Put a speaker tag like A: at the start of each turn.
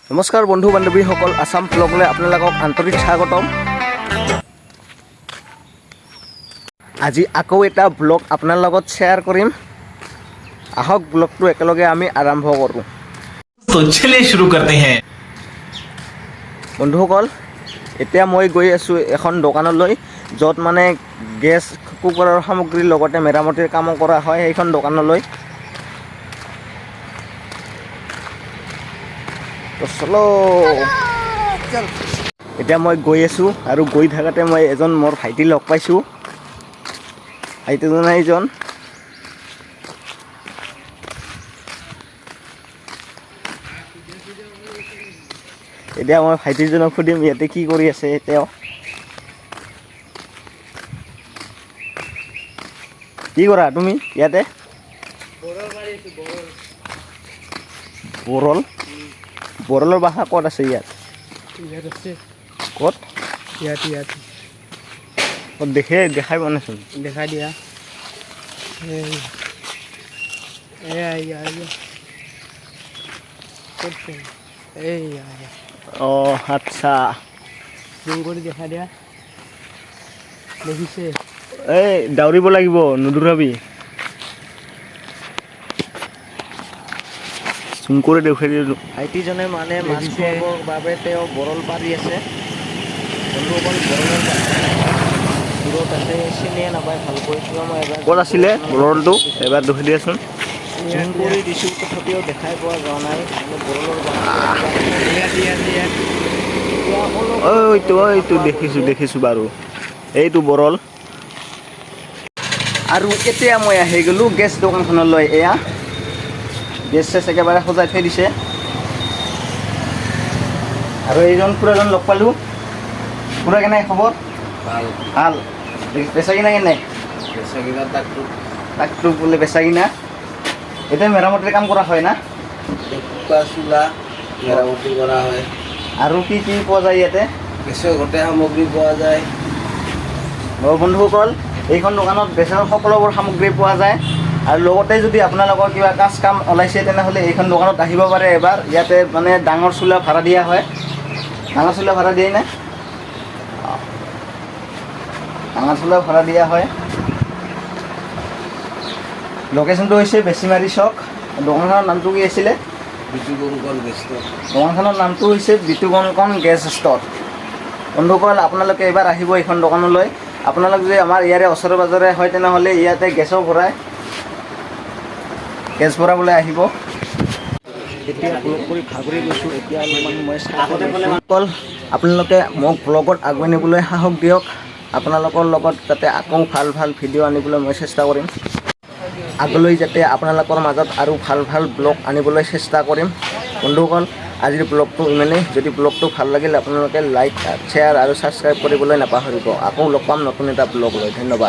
A: নমস্কাৰ বন্ধু বান্ধৱীসকল, আছাম ব্লগলৈ আপোনালোকক আন্তৰিক স্বাগতম। আজি আকৌ এটা ব্লগ আপোনাৰ লগত শ্বেয়াৰ কৰিম। আহক, ব্লগটো একেলগে আমি আৰম্ভ কৰোঁ।
B: तो चलिए शुरू करते हैं।
A: বন্ধুসকল, এতিয়া মই গৈ আছোঁ এখন দোকানলৈ, য'ত মানে গেছ কুকাৰৰ সামগ্ৰীৰ লগতে মেৰামতিৰ কামো কৰা হয়, সেইখন দোকানলৈ। তো চলো, এতিয়া মই গৈ আছোঁ আৰু গৈ থাকোঁতে মই এজন মোৰ ভাইটি লগ পাইছোঁ। ভাইটিজন এইজন। এতিয়া মই ভাইটিজনক সুধিম, ইয়াতে কি কৰি আছে তেওঁ। কি কৰা তুমি ইয়াতে? বৰল। বৰলৰ বাসা ক'ত আছে ইয়াত?
C: ইয়াত আছে।
A: ক'ত?
C: ইয়াত, ইয়াত।
A: ক'ত দেখে? দেখাই পোৱা নাইচোন।
C: দেখাই দিয়া। এই, এয়া, এয়া, এয়া। ক'ত গ'ল? এইয়া, এয়া।
A: অঁ, আচ্ছা।
C: জুম কৰি দেখাই দিয়া। দেখিছে?
A: এই দাউৰিব লাগিব, নুদৌৰাবি। জুম কৰি দেখুৱাই দিলোঁ। ভাইটিজনে মানে মাছ
C: দেখিছে?
A: খোৱাবৰ বাবে তেওঁ বৰল পাৰি আছে। বন্ধুসকল, বৰলৰ দূৰত আছে, চিনিয়ে নাপায় ভালকৈ। কিয় মই এবাৰ ক'ত আছিলে বৰলটো, এবাৰ দেখুৱাই দিয়াচোন। জুম কৰি দিছোঁ, তথাপিও দেখাই পোৱা যোৱা নাই। মানে বৰলৰ
C: ইয়াত, ইয়াত, ইয়াত।
A: এইটো, এইটো দেখিছোঁ, দেখিছোঁ বাৰু, এইটো বৰল। আৰু এতিয়া মই আহি গ'লোঁ গেছ দোকানখনলৈ। এয়া গেছ চেছ একেবাৰে সজাই থৈ দিছে। আৰু এইজন খুৰাজন লগ পালোঁ। খুৰা, কেনে খবৰ?
D: ভাল।
A: ভাল। বেচা কিনা কেনে?
D: বেচা কিনা তাকটো।
A: তাকটো বোলে বেচা কিনা। এতিয়া মেৰামতিৰ কাম কৰা হয় না?
D: কুকাৰ, চোলা মেৰামতি কৰা হয়।
A: আৰু কি কি পোৱা যায় ইয়াতে?
D: গেছৰ গোটেই সামগ্ৰী পোৱা যায়।
A: অ' বন্ধুসকল, এইখন দোকানত গেছৰ সকলোবোৰ সামগ্ৰী পোৱা যায়। আৰু লগতে যদি আপোনালোকৰ কিবা কাজ কাম ওলাইছে, তেনেহ'লে এইখন দোকানত আহিব পাৰে এবাৰ। ইয়াতে মানে ডাঙৰ চোলা ভাড়া দিয়া হয়। ডাঙৰ চোলা ভাড়া দিয়ে নে? অঁ। ডাঙৰ চোলা ভাড়া দিয়া হয়। লোকেশ্যনটো হৈছে বেছিমাৰী চক। দোকানখনৰ নামটো কি আছিলে?
D: বিটু কংকন গেছটো।
A: দোকানখনৰ নামটো হৈছে বিটু কংকন গেছ ষ্ট'ৰ। বন্ধুসকল, আপোনালোকে এবাৰ আহিব এইখন দোকানলৈ। আপোনালোক যদি আমাৰ ইয়াৰে ওচৰে পাজৰে হয়, তেনেহ'লে ইয়াতে গেছো ভৰাই, গেছ ভৰাবলৈ আহিব। এতিয়া ব্লগ কৰি ভাগৰি গৈছোঁ। এতিয়া অলপমান মই চাহ। আপোনালোকে মোক ব্লগত আগুৱাই নিবলৈ সাহস দিয়ক। আপোনালোকৰ লগত যাতে আকৌ ভাল ভাল ভিডিঅ' আনিবলৈ মই চেষ্টা কৰিম। আগলৈ যাতে আপোনালোকৰ মাজত আৰু ভাল ভাল ব্লগ আনিবলৈ চেষ্টা কৰিম। বন্ধুসকল, আজিৰ ব্লগটো ইমানেই। যদি ব্লগটো ভাল লাগিল, আপোনালোকে লাইক, শ্বেয়াৰ আৰু ছাবস্ক্ৰাইব কৰিবলৈ নাপাহৰিব। আকৌ লগ পাম নতুন এটা ব্লগ লৈ। ধন্যবাদ।